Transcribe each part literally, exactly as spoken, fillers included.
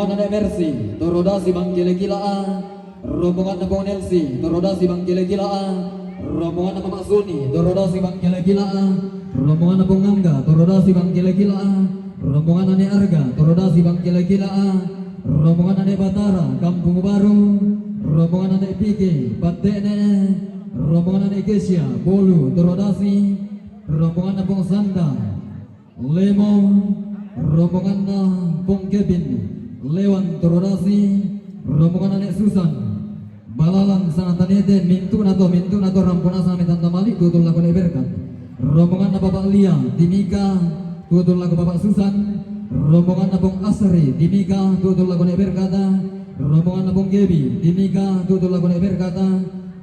Rombongan Nek Mercy, Torodasi Bangkele Kila'a. Rombongan Nepong Nelsi, Torodasi Bangkele Kila'a. Rombongan Nepong Maksuni, Torodasi Bangkele Kila'a. Rombongan Nepong Angga, Torodasi Bangkele Kila'a. Rombongan Nek Arga, Torodasi Bangkele Kila'a. Rombongan Nek Batara, Kampung Baru. Rombongan Nek Pike, Patekne. Rombongan Nek Kesia, Bolu, Torodasi. Rombongan Nepong Sanda, Lemo. Rombongan Nepong Kevin, Lewan, Torodasi. Rombongan Nek Susan, Balalang Sangatanete, mintu'na to, mintu'na to, rampunasa mi tanta mali', tutu lako Nek Berkat. Rombongan Bapak Lia, Timika, tutu lako Bapak Susan. Rombongan Nepong Asri, Timika, tutu lako Nek Berkat. Rombongan Nepong Gebi, Timika, tutu lako Nek Berkat.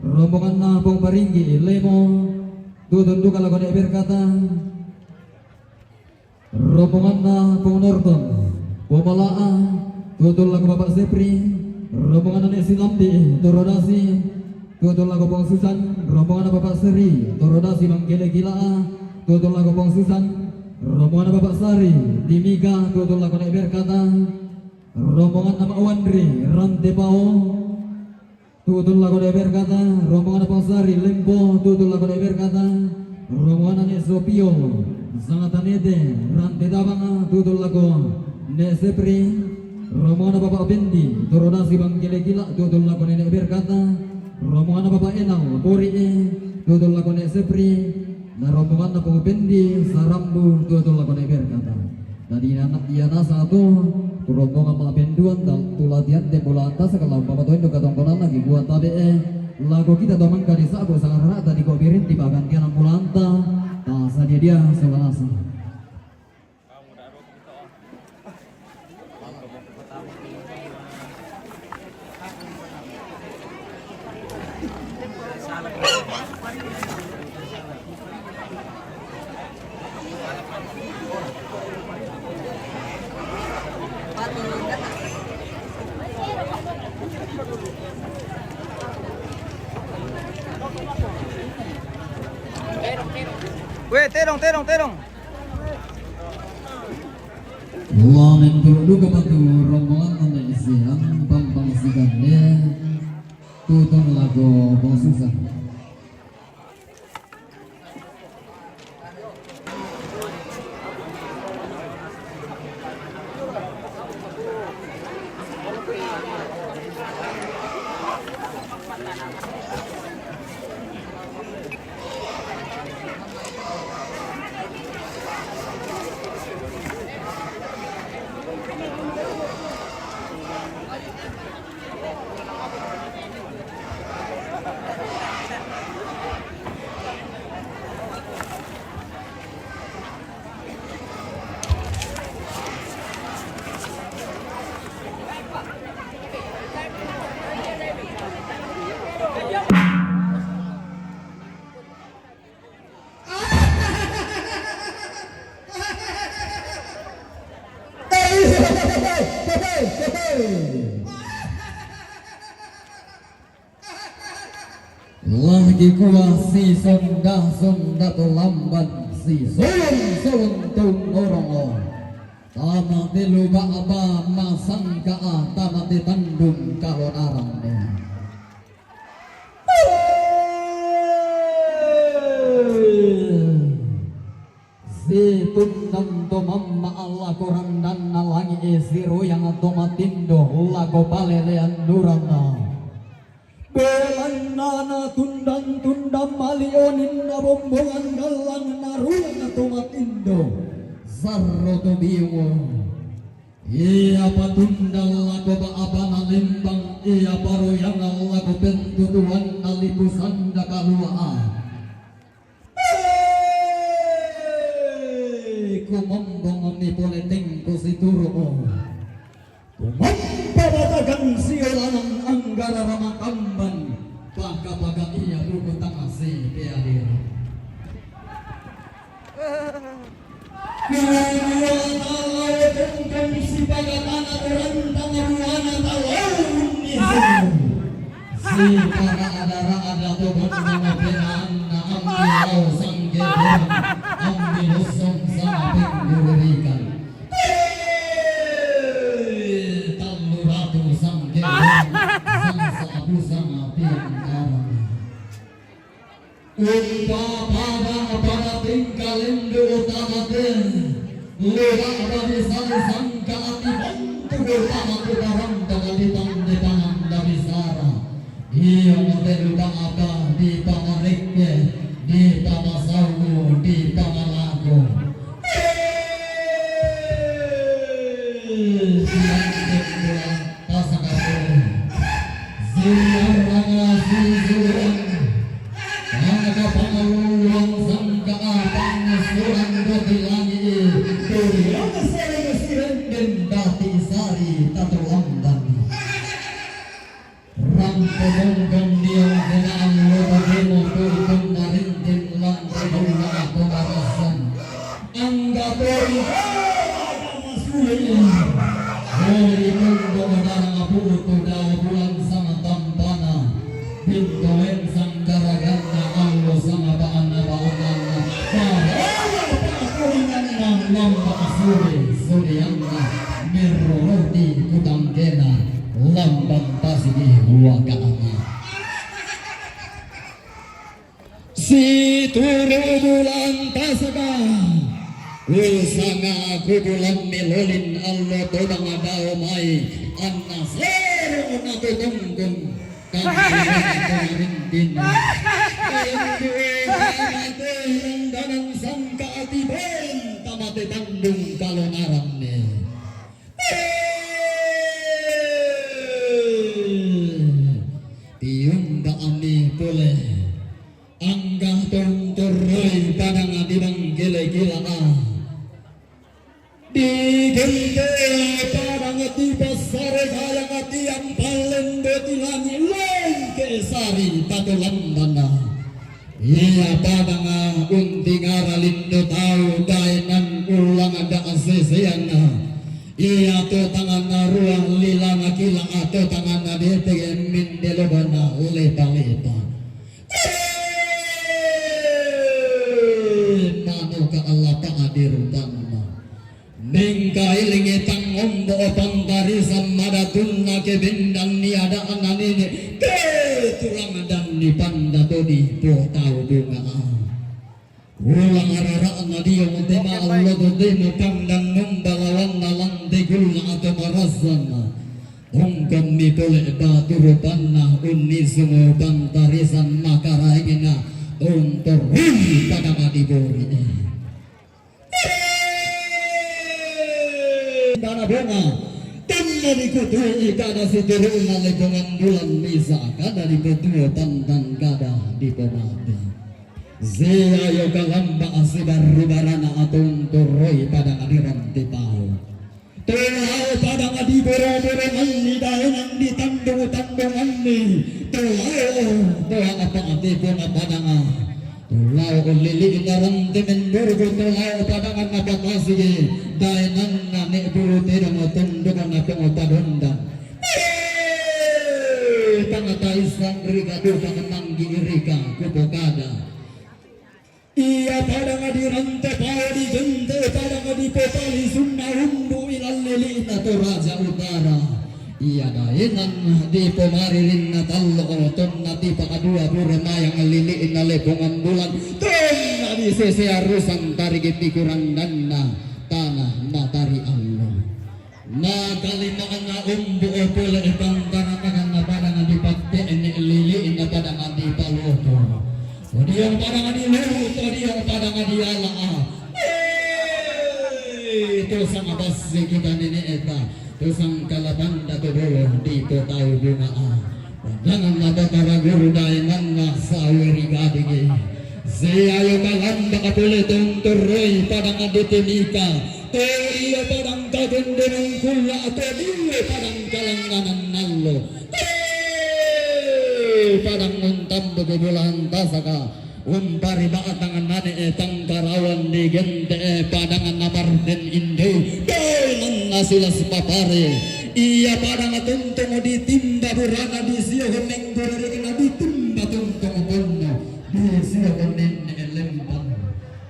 Rombongan Nepong Paringgi, Lemo, tutu duka lako Nek Berkat. Rombongan Nepong Norton, Pomala'a, tutu lako Bapak Sepri. Rombongan Nek Sinambi, Torodasi, tutu lako Pong Susan. Rombongan Bapak Seri, Torodasi Bangkele Kila'a, tutu lako Pong Susan. Rombongan Bapak Sari, Timika, tutu lako Nek Berkat. Rombongan Mak Wandri, Rantepao, tutu lako Nek Berkat. Rombongan Nepong Sari, Lempo, tutu lako Nek Berkat. Rombongan Nek Sopio, Sangatanete, Rantetabang, tutu lako Nek Sepri. Rombongan Bapak Pendi, Torodasi Bangkele Kila, tutu lako Nek Berkat. Rombongan Bapak Enang, Bori'e, tutu lako Nek Sepri. Na rombongan Nepong Pendi, Sarambu, tutu lako Nek Berkat. Dadi iana, ianasa tu, tu rombongan ma'penduan ta, tu latihan te mulanta, saka lao pamatoindo katongkonanna ki kua tabe'e, lako kita to mangka di sa'bu sangarana tadi ko birin di pagantian mulanta, ta sadia-dia solanasa. Weh, terong, terong, terong. Wa menturu duka patu rombongan ande isian pampang sikan de, tutu lako Pong Susan. Lagi kua si sonda-sonda to lamban, si solong-solong to ngorongo. Tama te luba aba masangka a, tama te tandung kahonaran de. Si tundang to mamma Allah korandanna langi e, si royang to matindo lako palelean duranna. Belanna na tundang-tundang mali oninna bombongan gallang na ruang to matindo, sarro to biungo. Ia patundang lako ba-, abana lembang, ia paroyangan lako pentutuanna lipusanda kaluaa. Kumombong mi pole tengku situru'u. Kumompa batakan siolanang anggara ramakamban, paka-paka ia buku tangasi peadira. Kuwatala tengkeng sipagatana berantang ruana talaun isu. Sipara'ada-ra'ada to bonna mapenaanna ambi lao sanggeberang, ambi lossong sama penggururikan. Pada, pada tingkah lindu utama te. Luda pada bisa disangka ati bantu utama te barang pada ditang di tangan da bisara. Iyo mate luda pada di pamarikke, di pamasauku, di pamalaku. Tidak ada. Pasakapun. Ziarana si Zuan. Maka pangaluang sangka apang suran roti langit. Turiana sari kasihan dan dati sari tatulamban. Rampo mongkon dia kenaan loto demo tu ikon marintin lan tebong na aku marasan. Anggatori agama suwe. Hori mundo darang abu tu dau bulan sama tampana. Pintoen sanggaragana allo sama baana baanana. Bahaya pakurinan na lamba suwe sudianna. Mirroroti kutanggena lambang tasigi huwagaana. Situru bulan tasaka. Usanga aku bulan milolin allo tobang dao mai. Anna sero na tutungkung. Kami rintin. Yang dua mate langganan sangka ati ben tamate tandung kalonaranne. Tiumba ami pole. Angga tontorroi padang di bangkele gila. Di gente padang di pasare kayang tiang palen beti langit lengke sari tatu lambana. Iya padanga untingara lindo tau daenan ulang ada aseseanna. Iya to tanganna ruang lilana kila ato tanganna detege mindelobana lepa-lepa. Manoka Allah pangadir tanna. Mengkailingi tangombo pangkarisan madatunna kebendan niadaan anene ke tulang dan ni panda todi potau bunga. Ulang arara'na diong tema allo todemo pangdan nombalawanna lante gulla atau marasanna. Ongkon mi pole batu rupanna unni sumu pangkarisan makaraengena. Untorui pada madibori. Dana bonga, tenna dikutui kada sitiruna lekongan bulan misa, kada dipetuo tantang kada dipemati. Sia yo kalamba asibarru barana atung turoi padang adiran titau. Tolao padang adiboro-borongan ni daenan ditandung-tandungan ni. Tolao toa apa ati pun padanga. Tulao lili narante mendurgo tulao padangan napakasigi daenanna ne bulu tedong tondok napengo padondan. Pangataisang rika duka menanggi rika kupokada. Ia padang dirante pao digente padang dipopali sunna umbu ilan lili na Toraja Utara. Ia daenan di pemarilinna tallo tonna tipa dua pura mayang lili na lepongan bulan tonna di sese arusan tarigi pikurang danna tanah matari allo. Makalimana umbu pole pangkaratakan na padang dipatte'ne lili na padang dipaloto. Odiang padang diluto, odiang padang diala. Itu sama basi kita nenek eta. Tusang kalabanda to dolo di to tau bunga a. Pandangan na batara guru daenanna saweri gadigi. Siayo kalamba kapule tunturui padang di timika. Teria padang kagendenung kulla atau due padang kalanganan nallo. Tei padang untambu bulan tasaka. Umpari ba'tang nane e tangkarawan di gente e padang na marden inde. Doinan na silas papare. Ia padang tuntung ditimba burana di sio menggorek na ditimba tuntung ponno. Di sio nenne e lempang.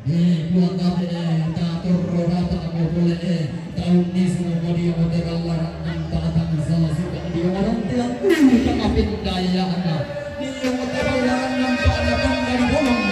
Di kuatare e tatur rorata mo pole e. Taun ni sumo dio mo teralaran nampa atang salah suka dio orang tiang ulu tengah pindayana. Dio mo teralaran nampa atang dari bolong.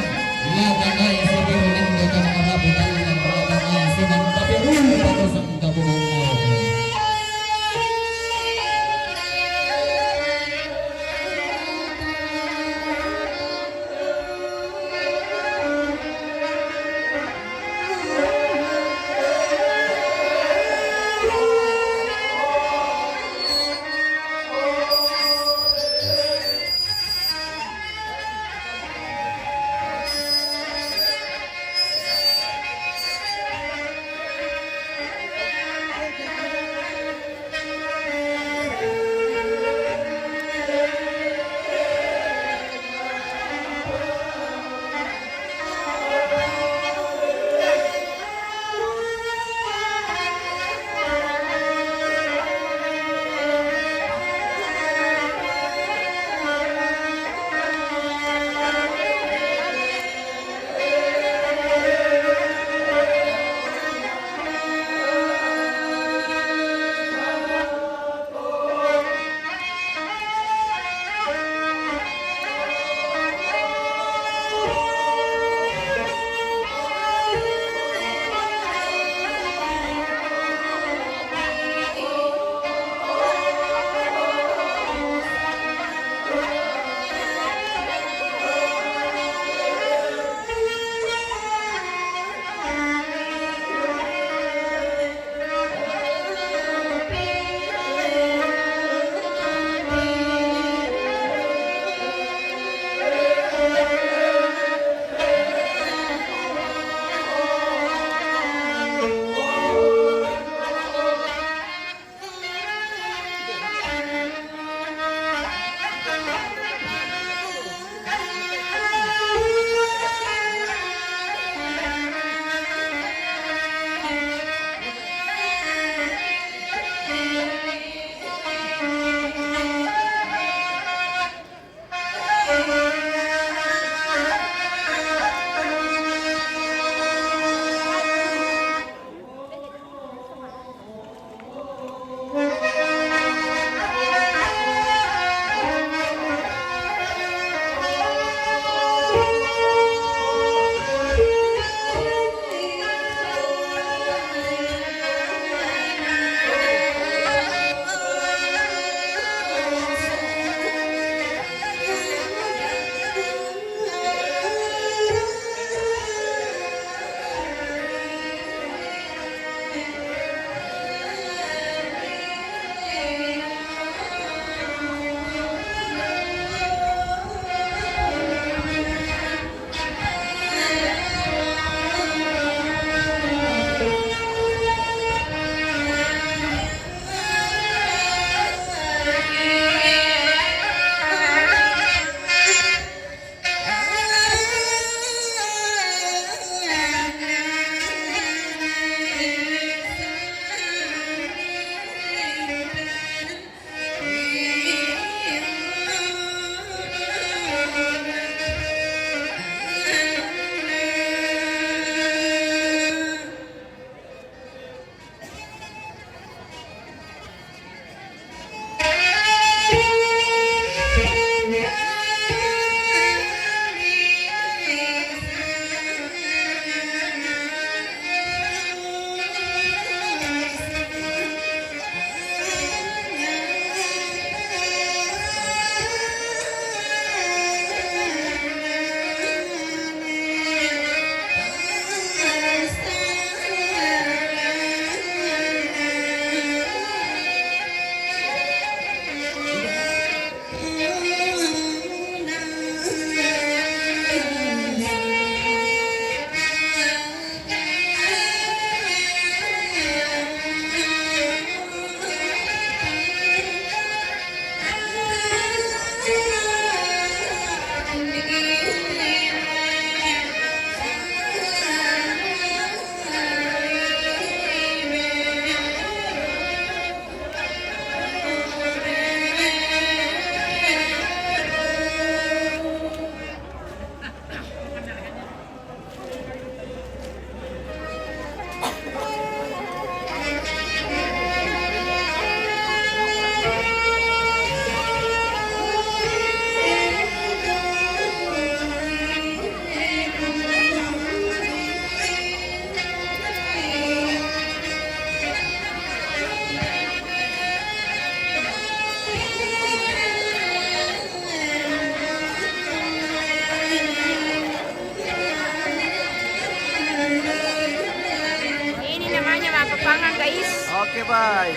Bye.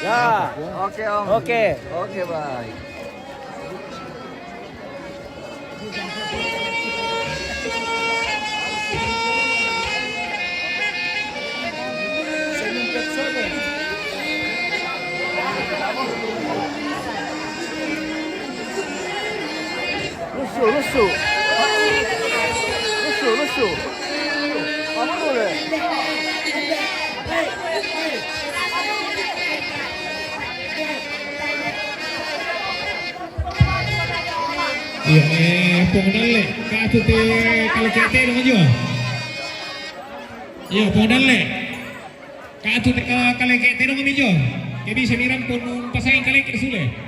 Ya. Oke, Om. Oke. Oke, bye. Lusu, lusu. Lusu, lusu. Apa boleh? Iya, eh, pong dalle. Katu te kale kete dong aja. Iya, pong dalle. Katu te kale kete dong aja. Ke bisa miram pun pasang kale ke sule.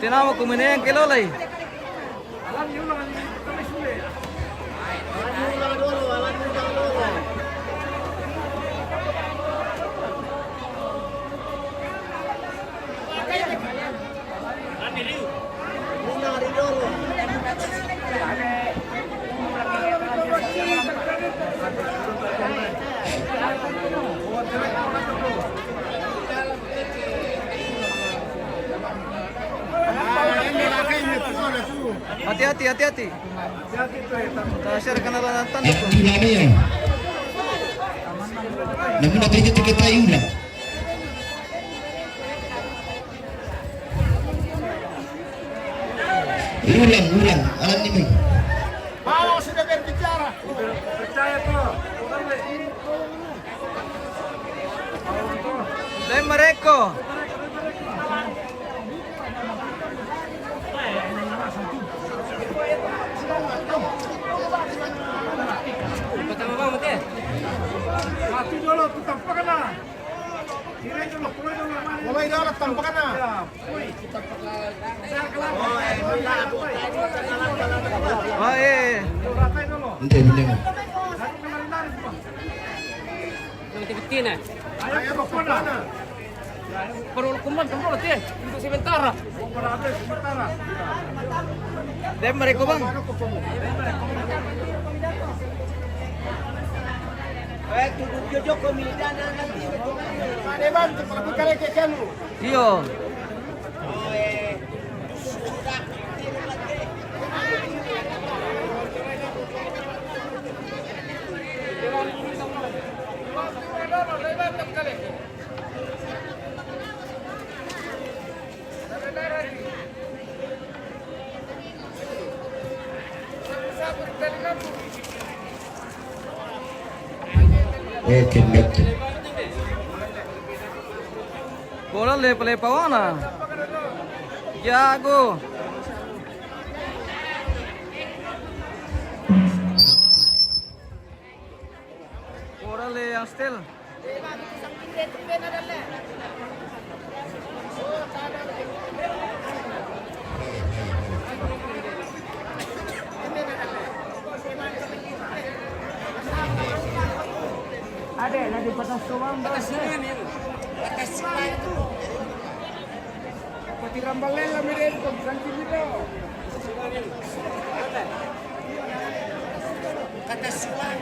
Tinawa ko mene yang kelo lai. Hati-hati, hati-hati. Tasir kena tanah. Ula na ya. Namun na kaya kita kita ula. Ulang, ulang. Alam ni mai. Bawa sudah berbicara. Percaya tuh. Dai mareko. Mati dolo, tu tampa kana. Mulai dolo, tampa kana. Oh, eh. Ente, ente. Yang betina. Ayo, pokoknya. Perlu hukuman, perlu, Teh. Untuk sementara. Dem mereka, Bang. Eh, tutup jojo kami dan nanti. Ada, Bang, cepat buka lagi kamu. Iyo. Oke, oke. Bola lepa-lepa wana. Jago. Bola le yang still. Ada lagi patah tulang. Patah tulang, ya. Patah tulang. Pati rambalela mi dentro, tranquilito. Kata suang.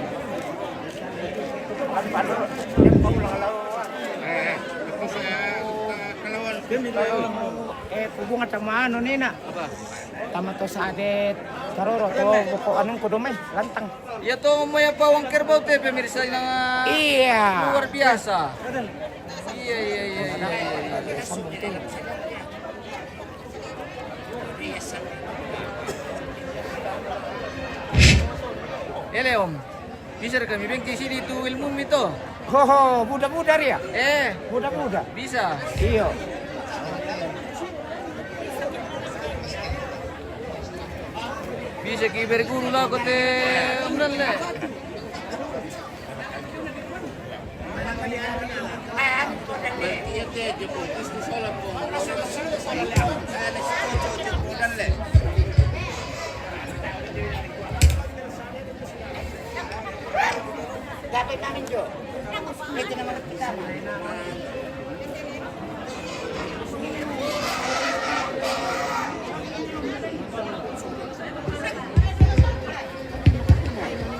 Eh, eh, terus, eh, kalawan. Eh, hubungan sama anu, Nina. Apa? Tama to sa adet, karoro to, boko anong kudo mai, lantang. Iya to, mo ya pa wang kerbau te, pemirsa yang, ah, iya, luar biasa. Iya, iya, iya, iya, iya. Ele, Om. Bisa kami bengki sini tu ilmu mi to. Hoho, budak-budak ya? Eh, budak-budak. Bisa. Iyo. Bisa ki berguru lah kote Om dan le.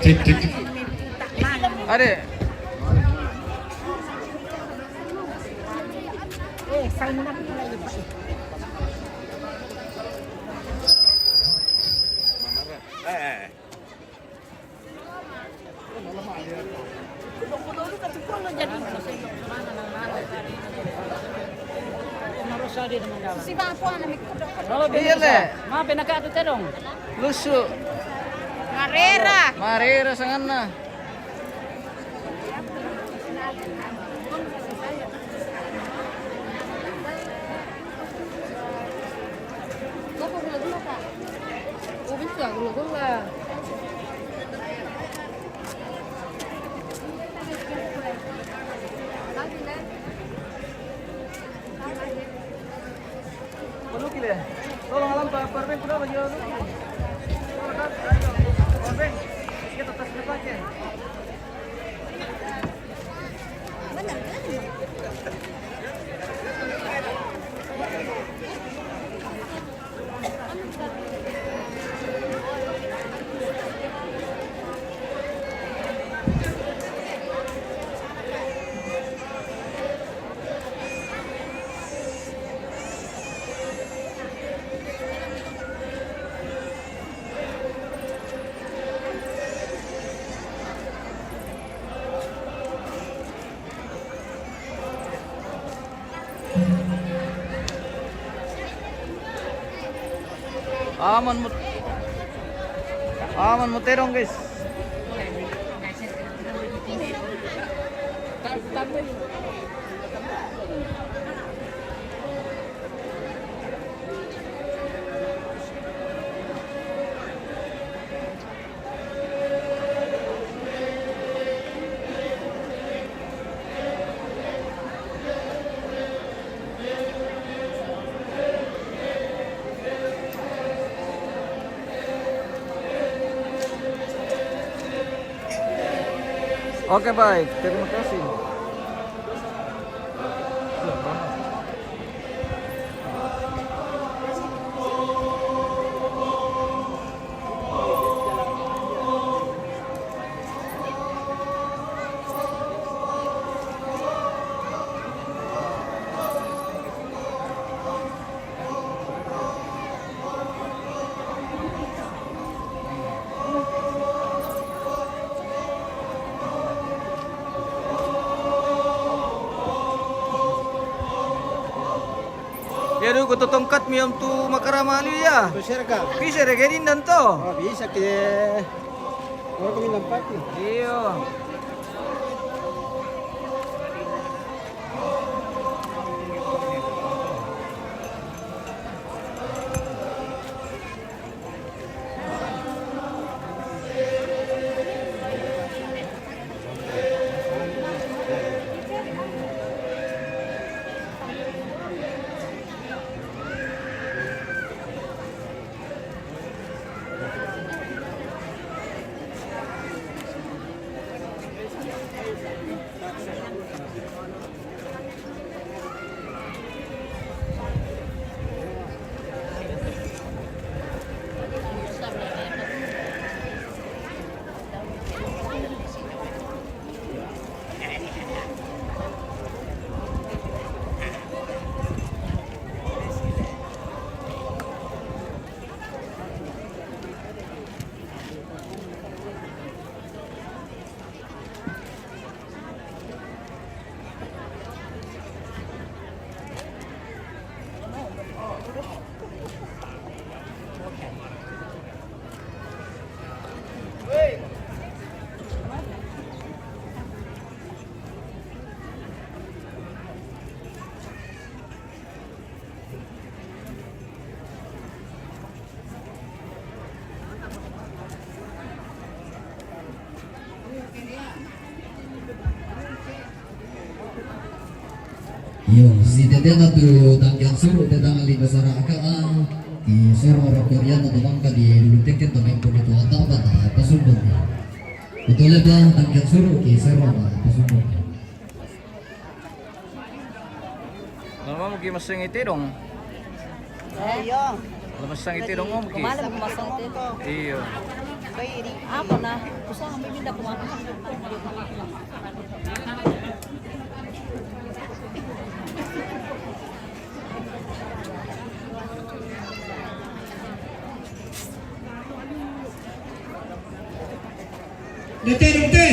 Cek, cek. Ada. Iya, le. Mape na katu terong. Lusu. Marera. Marera sanganna. Tolong alam pa, parben kuda baju. Parben, kita tas depan. Aman mut-, aman muterong, guys. Oke, baik, terima kasih. Ya, du, ko to tongkat mi om tu makarama liu ya. Tu serka. Bisa de gerin dan to. Oh, bisa ke. Orang kami nampak ni. Iyo. Iyo, si tetena tu tangkian suru tetena lima sara aka a, ki soro rokorian tu bangka di lulu teken tu mempo itu ata bata, pasundun. Betul ya, Bang, tangkian suru, ki soro, Bang, pasundun. Lama mo ki masang iti dong. Iyo. Lama masang iti dong, Om, ki. Kemarin aku masang iti. Iyo. Apa na? Usaha kami pindah kemana? Dete, dete.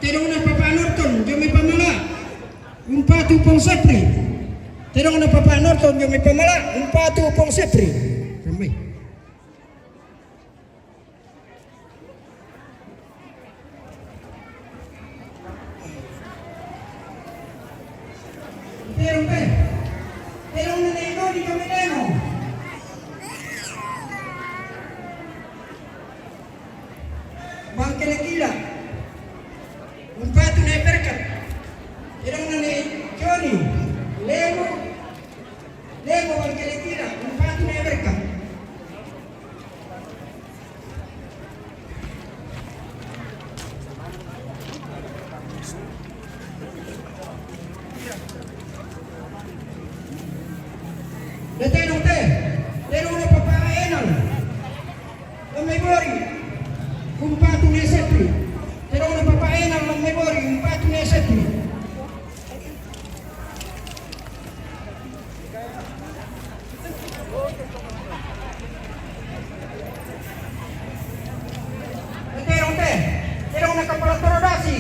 Tedong na Papa Norton, jami pamala. Umpatu pong sepri. Tedong na Papa Norton, jami pamala. Umpatu pong sepri. Ramai. Pero, pe, pero na ito, di kami neno. Bangkelekila. Umpatu ne berkat. Pero na ne Johnny. Lemo. Lemo bangkelekila. Umpatu ne berkat. Dete dong te, tedong na Papa Enang. Lamai bori, umpatu ne sepri. Tedong na Papa Enang, lamai bori, umpatu ne sepri. Tedong te, tedong na kapala Torodasi.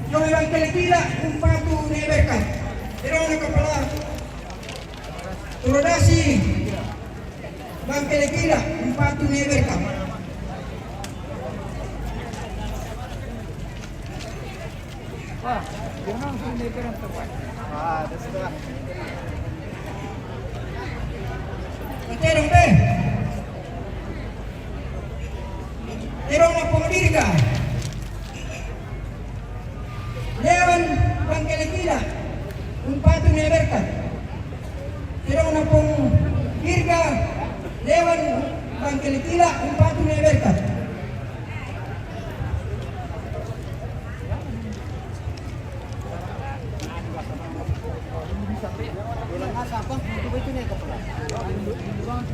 Jami bangkelekila, umpatu ne berkat. Tedong na kapala Torodasi. Bangkelekila, umpatu ne berkat. Tedong te. Tedong na pong birga. Lewan bangkelekila, umpatu ne berkat. Tedong na pong birga. Lewan bangkelekila, umpatu ne berkat.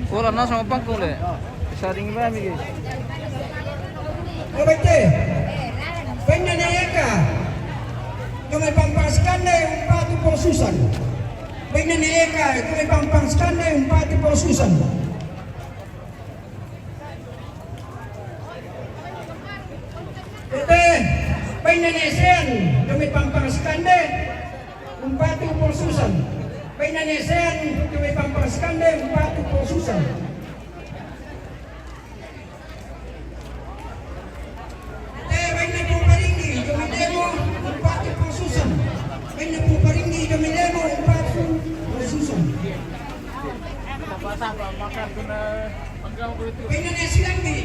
Wala na sa pangkong le. Isa ding ba mi. O bete. Pena ne eka. Kami pampang sekande umpatu pong susan. Pena ne eka. Kami pampang sekande umpatu pong susan. Ete, baina ne sean, kami pampang sekande, umpatu pong susan. Baina ne sean, kami pampang sekande, umpatu pong susan. Ete, baina pong paringgi, kami demo, umpatu pong susan. Baina pong paringgi, kami demo, umpatu pong susan. Baina ne silambi,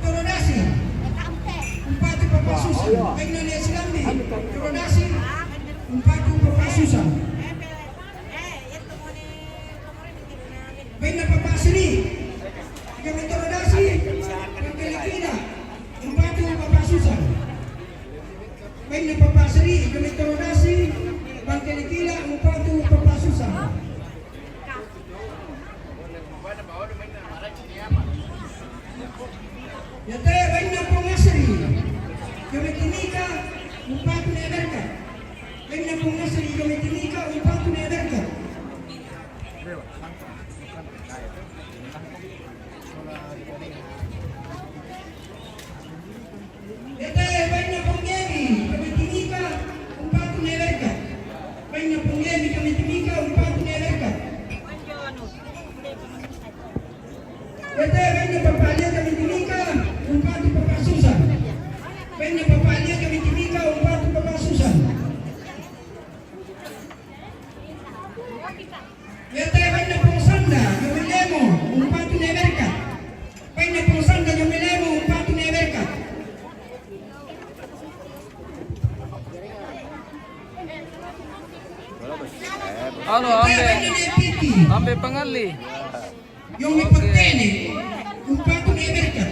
Torodasi, umpatu papasusan. Baina ne silambi, Torodasi, umpatu papasusan. Baina papasiri, kami Torodasi, Bangkelekila, umpatu papasusan. Baina papasiri, kami Torodasi, Bangkelekila, umpatu papasusan. Yate, baina pong asri, kami timika, umpatu ne berkat. Baina pong asri, kami timika, umpatu ne berkat. Yate, baina pong gemi, kami timika, umpatu ne berkat. Baina pong gemi, kami timika, umpatu ne berkat. Yate, baina papalia, kami timika, umpatu papasusan. Baina papalia, kami timika, umpatu papasusan. Yate, baina pong sanda, kami lemo, umpatu ne berkat. Baina pong sanda, kami lemo, umpatu ne berkat. Sampai pangalli. Yung may pagtene, umpatu ne berkat.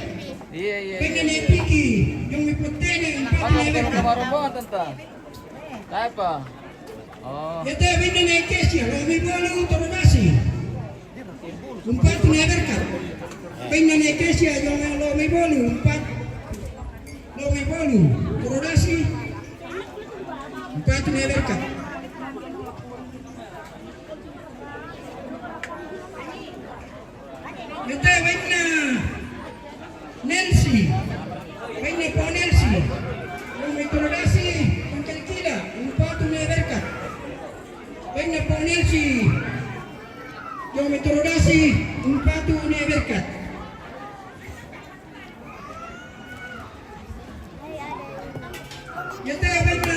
Iya, iya. Bainna ne piki, yung may pagtene, umpatu ne berkat. Rombongan, tanta. Taipa. Oh. Yete bainna ne kesia, lo' mibolu, toro dasi. Umpatu ne berkat. Bainna ne kesia, yung lo' mibolu, umpat. Lo' mibolu, toro dasi. Umpatu ne berkat. Yete bainna Nelsi. Bainna Pau Nelsi. Lo' mitoro dasi, bang kila-kila, umpatu ne berkat. Bainna Pau Nelsi. Lo' mitoro dasi, umpatu ne berkat. Yete bainna.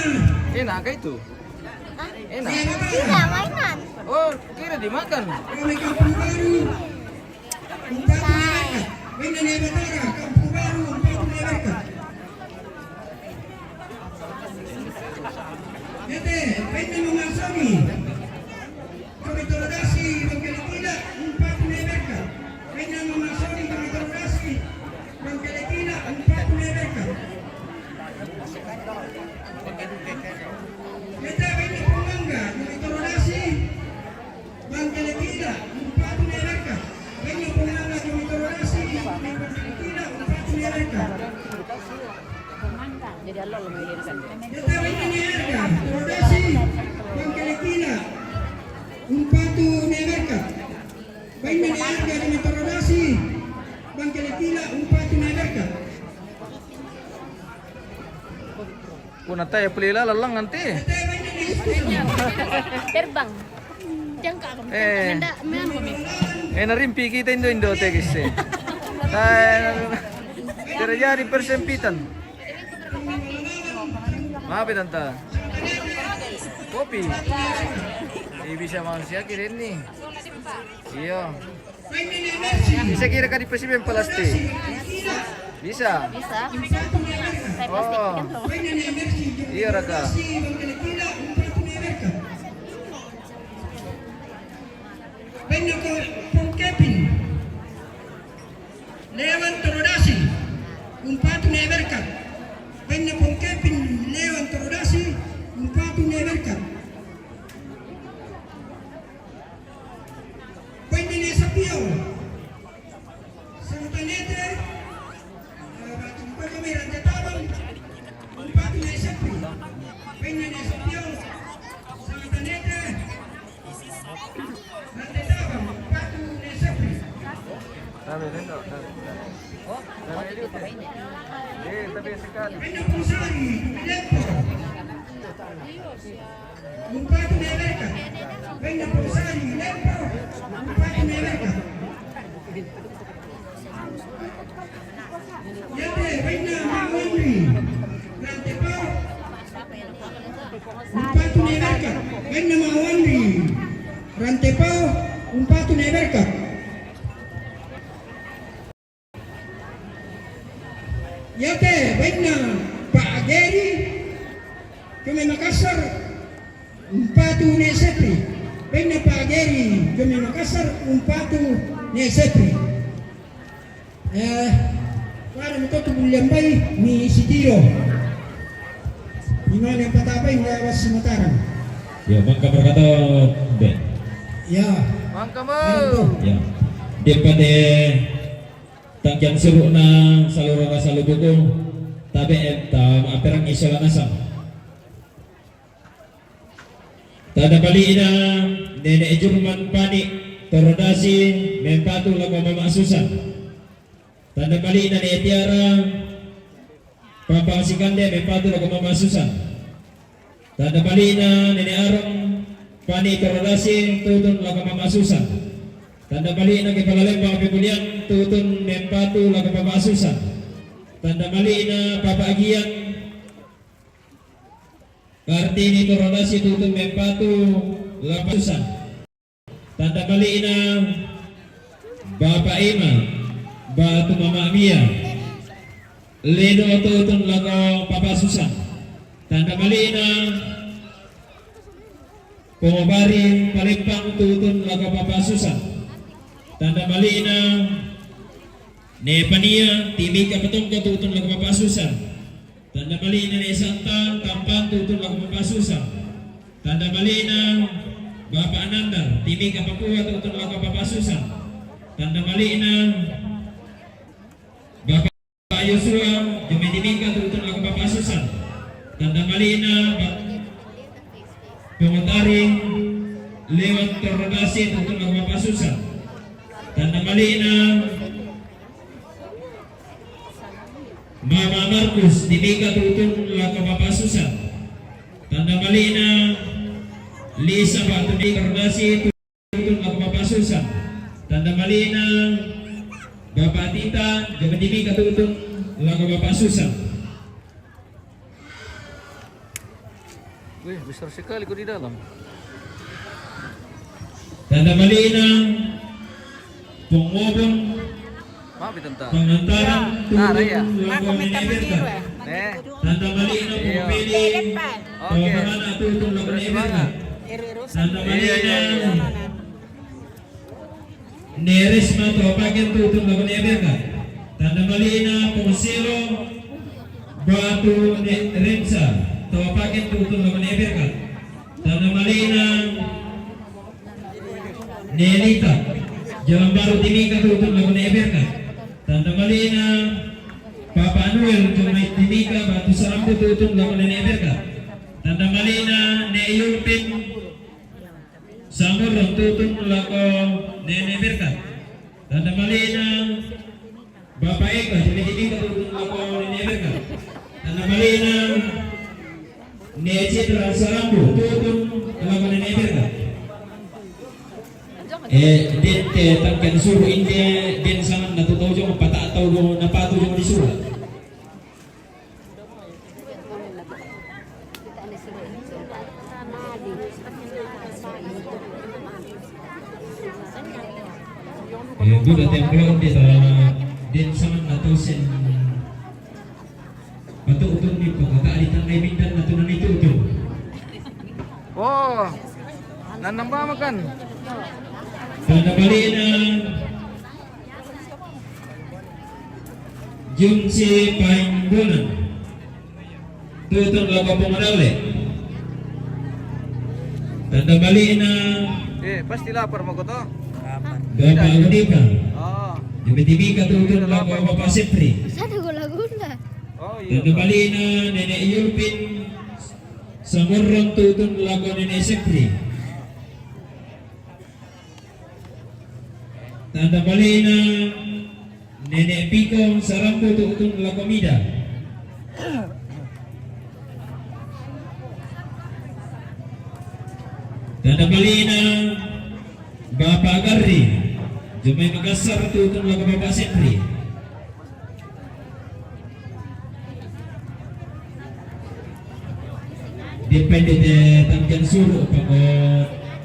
Enak kah itu? Enak. Iya, mainan. Oh, kira dimakan. Kami Kampung Baru. Umpatu ne berkat. Bainna ne Batara, Kampung Baru, umpatu ne berkat. Yete bainna Mama Soni. Kami toro dasi, bang kila-kila, umpatu ne berkat. Bainna Mama Soni, kami toro dasi, bang kila-kila, umpatu ne berkat. Yete bainna Pungangga, kami toro dasi, bang kila-kila, umpatu ne berkat. Bainna Pungangga, kami toro dasi, bang kila-kila, umpatu ne berkat. Jadi Allah lebih. Yete bainna ne Arga, toro dasi, bang kila-kila, umpatu ne berkat. Bainna ne Arga, kami toro dasi, bang kila-kila, umpatu ne berkat. Kuna taya pulila lalang nanti. Terbang. Jangka. Eh. Nenda, meanu kami. Eh, narimpi kita indo-indo te kisse. Terjadi persempitan. Maaf ya, tanta. Kopi. Eh, bisa manusia kira ini. Iya. Bisa kira ka di pesimen plastik. Bisa. Bisa. Saya plastik kan loh. Iya, raka. Bainna Pong Kepin, Lewan toro dasi, umpatu ne berkat. Bainna Pong Kepin, Lewan toro dasi, umpatu ne berkat. Bainna ne Sapio, Sangtanete, eh, batu umpatu ne Rante Tabang, umpatu ne Sapio. Bainna ne Sapio, Sangtanete, Rante Tabang, umpatu ne Sapio. Dame, dame, dame. Dame, dame. Eh, tapi sekali. Bainna Pong Sari, Lempo. Umpatu ne berkat. Bainna Pong Sari, Lempo. Umpatu ne berkat. Yete, bainna Mawanri, Rante Pau. Umpatu ne berkat. Bainna Mawanri, Rante Pau. Umpatu ne berkat. Yate, bainna Pa' Geri, Keme Makassar, umpatu ne Sepri. Bainna Pa' Geri, Keme Makassar, umpatu ne Sepri. Eh, pada mutottu bulian bai mi sitiro. Imane patapai nggak was Mataram. Ya, mangka berkata, Be. Ya. Mangka mau. Ya. Depate Tangkiang suru'na salurara salubuku, tabe' ta ma'aperangi sola nasang. Tanda bali'na Nene' Jurman Pani' Torodasi mempatu lako Mama' Susan. Tanda bali'na Nene' Tiara Papa Sikande mempatu lako Mama' Susan. Tanda bali'na Nene' Arung Pani' Torodasi tutun lako Mama' Susan. Tanda bali'na Kepala Lembang Pemulihan tutun mempatu lako Mama' Susan. Tanda bali'na Papa Agian Kartini Torodasi tutun mempatu lako Susan. Tanda bali'na Bapa' Ima, batu Mama' Mia, lino tutun lako Papa' Susan. Tanda bali'na Pongobari Palempang tutun lako Papa Susan. Tanda mali'na Ne Pania, Timika Patongko tutun lako Papa Susan. Tanda mali'na Ne Santa, Tampan tutun lako Papa Susan. Tanda mali'na Bapa Anandar, Timika Papua tutun lako Papa Susan. Tanda mali'na Bapa Yosua, Jomai Timika tutun lako Papa Susan. Tanda mali'na Ba-, Pongotari Lewan Torodasi tutun lako Papa Susan. Tanda mali'na Mama Markus, Timika tutun lako Papa Susan. Tanda mali'na Lisa Batu Torodasi tutun lako Papa Susan. Tanda mali'na Bapa Tita, Jomai Timika tutun lako Papa Susan. Wih, besar sekali kok di dalam. Tanda mali'na Pongobon. Maaf, Tante. Pengantaran tutun lako Nene Berta. Tanda mali'na Pongopeli. Oke. Pengana tutun lako Nene Berta. Tanda mali'na Ne Risma Topaken tutun lako Nene Berta. Tanda mali'na Pongoselo Batu Ne Rensa Topaken tutun lako Nene Berta. Tanda mali'na Ne Lita, Jalan Baru Timika tutun lako Nene Berta. Tanda mali'na Papa Anuel, Jomai Timika Batu Sarambu tutun lako Nene Berta. Tanda mali'na Ne Yulpin Samurron tutun lako Nene Berta. Tanda mali'na Bapa Eka, Jomai Timika tutun lako Nene Berta. Tanda mali'na Ne Citra Sarambu tutun lako Nene Berta. Eh, den te tangken suru inde, den sangan natu tau jong, pata tau jong, napatu jong di suru. Eh, guda tempe on di ta den sangan natu sen. Patu utun ni pokota di tanggai mindan natu nani tutun. Oh, nanam ba makan? Tanda mali'na Jumsi Paimbunan. Tutun lako Pongadaule. Tanda mali'na. Eh, pasti lapar mako to. Bapa Gudika. Oh. Jomai Timika tutun lako Bapa Sepri. Sana gula-gula. Oh, iya. Tanda mali'na Nene Yulpin Samurron tutun lako Nene Sepri. Tanda mali'na Nene Piko Sarambu tutun lako Mida. Tanda mali'na Bapa Garri, Jomai Makassar tutun lako Bapa Sepri. Depende de tangken suru pako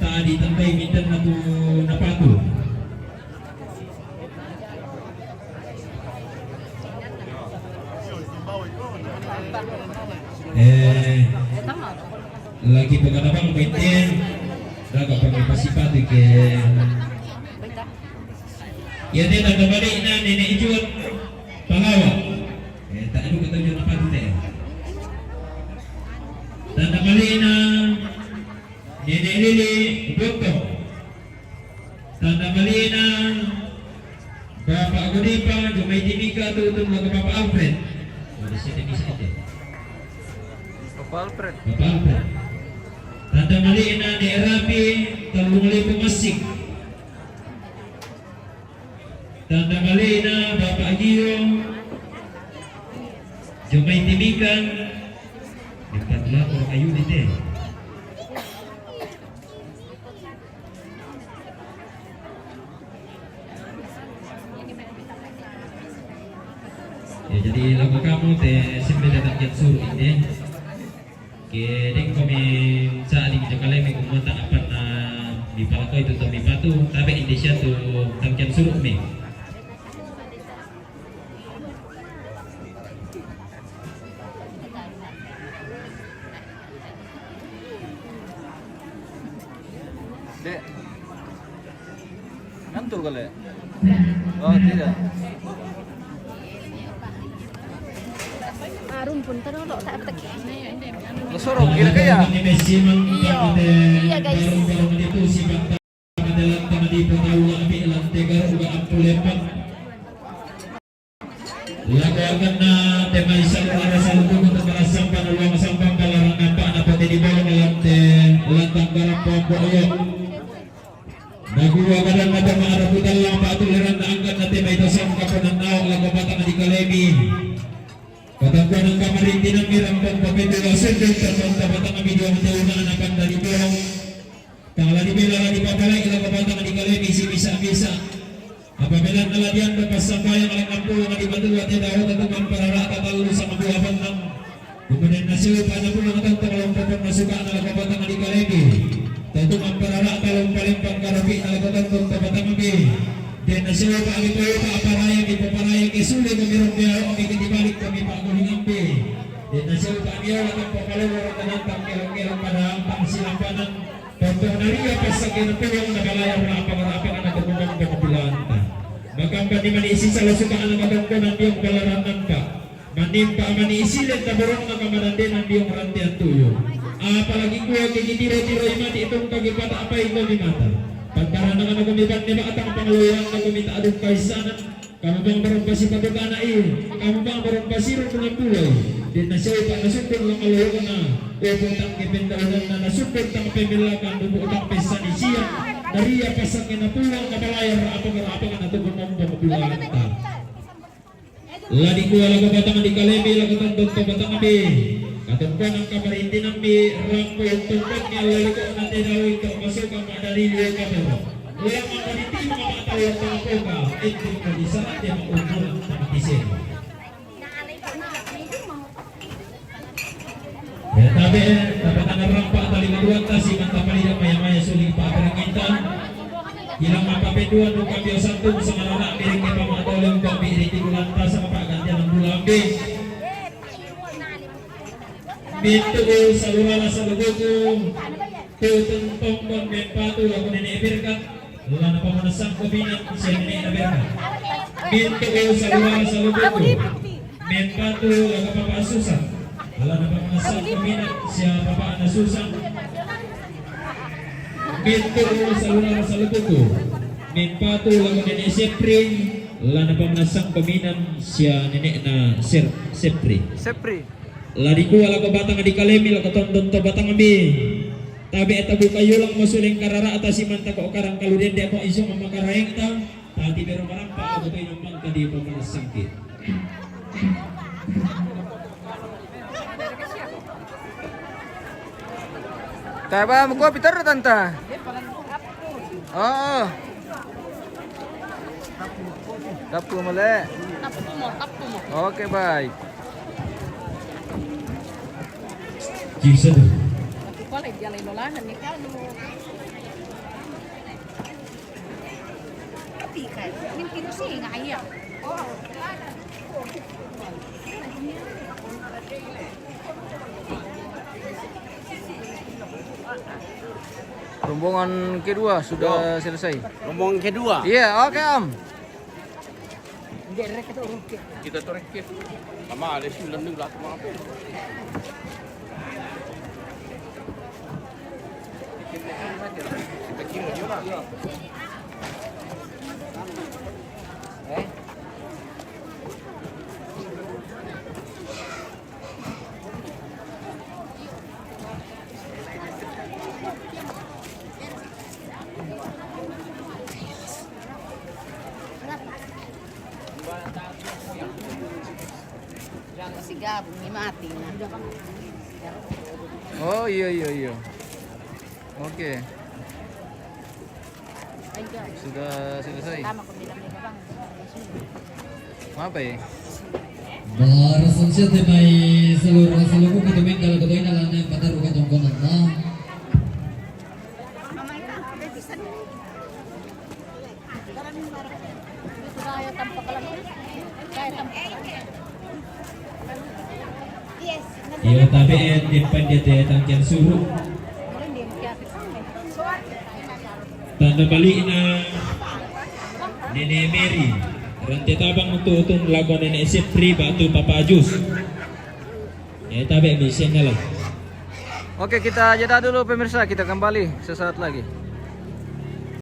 tadi tambai mindan natu napatu. Eh, lagi pagana bang mindan, daga pagi pasi patu ke. Iya, te tanda mali'na Nene Ijun Palawa. Eh, tak adu kata Ijun apa tu te? Tanda mali'na Nene Lili Boto. Tanda mali'na Bapa Godipa, Jomai Timika tutun lako Bapa Alfred. Oh, di sini bisa aja. Bapa Alfred. Bapa Alfred. Tanda mali'na Ne Rapi, Talung Lipo Masik. Tanda mali'na Bapa Gio, Jomai Timika, empat lapor ayu di te. Ya, jadi lako kamu te sembe datang jan suru ini. Ke deng ko mi sa di jo kalai mi kumata apa na mi palakoi tu mi patu, tabe Indonesia tu tangkian suru mi. Mantul kali. Oh, tidak. Arum pun terus tak tak. Lo sorong kira kaya. Iya. Iya, guys. Lako akan na tema isa ko ara sa lubugo to para sampan ulang sampan palaran nampak na pati di bawah lante lantang garap pokok yo. Nagua badan na pama ara putal lang pa atuliran na angkat na tema ito sa mga pananaw lako batang di kalemi. Katangkuan ang kamarintinan mirang pagpapindulo sundong sa mga batang ang biduang taon na anapan dari bawah. Tang la di bela la di papalai la ko batang di kalemi si misa-misa. Apabila na la di ando pasambayang la ngapulu nga di batua te daho tatu mamparara tatalu sa ngapulu apannang. Kemudian na siupa na pulu nga tantang la umpapun na suka na la ko batang di kalemi. Tatu mamparara talu palempang karapi na la ko tantang ta batang bi. Den na siupa mi paupa aparaya mi paparaya ke sule kami rombe aho mi ke di balik kami pakulingan bi. Den na siupa mi aho tang papalolo tanantang kelong-kelong pada ampang silampanan. Tantang na ria pasang kena pulang na balayar na apang-apang na tumungan pagpulanta. Makampan di mani isi sala suka na katangkuanan diyong balaran nampak. Manimpa mani isi len taborong na kamadandenan diyong rantian tuyo. Apalagi kuwa kikitiro-tiro imati itong kagipata apa ito di mata. Pagkarana ka na kumiban ni bakatang pangaloyan na kumita adong kaisanan. Kamu bang barang pasi patukana i, kamu bang barang pasi rukun ang bulay. Din na siya ipa na sukun lang kalayo na. Opo tang kipindaunan na nasukun tang pimilakan, opo tang pesan isiya. Nariya pasang kinapulang na balayar, apang-apang na tukun ang pagbulan ta. Ladi ko wala ko batang di kalemi, lago tang dokto batang abi. Katungkuan ang kamarintinan mi, rangko yung tungkot niya, laliko na tinawi, kamasok ang madalili yung kapero. Ulang ang mariti, mga tao ang mga poka, ito yung kabisara, di maubul ang pagkisero. Ya, tabi, eh, dapat na rampa, tali maduan ta, si manta palida, maya-maya, suling pa, perang intan. Ilang mapapeduan, nung kami santung, sa marana, miring kay pamataw, lang kami, iriti, bulan ta, sa mapagantian, ang bulan, bi. Bintu, sa luwala, sa lubuku, tutun, tongkon, mempatu, ako nini, ibirkan. Lana pamanasang kuminan siya nini na berka. Minto ko sa luwa sa lubuto. Mempatu laga papa Susan. Lana pamanasang kuminan siya papa na Susan. Minto ko sa luwa sa lubuto. Mempatu laga nini Sepri. Lana pamanasang kuminan siya nini na Sir Sepri. Sepri. Ladi ko ala ko batang di kalemi la ko tondon to batang mi. Tabi eta buka yulang mo suling karara ata si manta ko karang kaluden de ko isong ang makaraeng ta. Tati pero marampa ako to inang mangka di pamalasangkit. Taba mo ko pitar tanta. Oo. Tapu mali. Tapu mo, tapu mo. Okay, bye. Jisa. Tapu pala, diya lay lolahan ni kanu. Tapi kay, yung pinusi nga ayak. Rombongan kedua sudah selesai. Rombongan kedua. Iya, oke, Om. Kita tuh rikit. Sama ada sih, lendeng lah, cuma apa? Siga, bumi mati na. Oh, iya, iya, iya. Oke. Sudah selesai. Apa ya? Barasang siya ti may salura, salura ko katumin kala katuin na lang na yung patar ko katungkunan na. Iya, tapi eh, di pandit eh, tangkian suruh. Tanda balik na. Nenek Mary, Rante Tabang untuk Utung lagu Nenek Sipri batu Papa Jus. Ya, tabe misen lah. Oke, kita jeda dulu pemirsa, kita kembali sesaat lagi.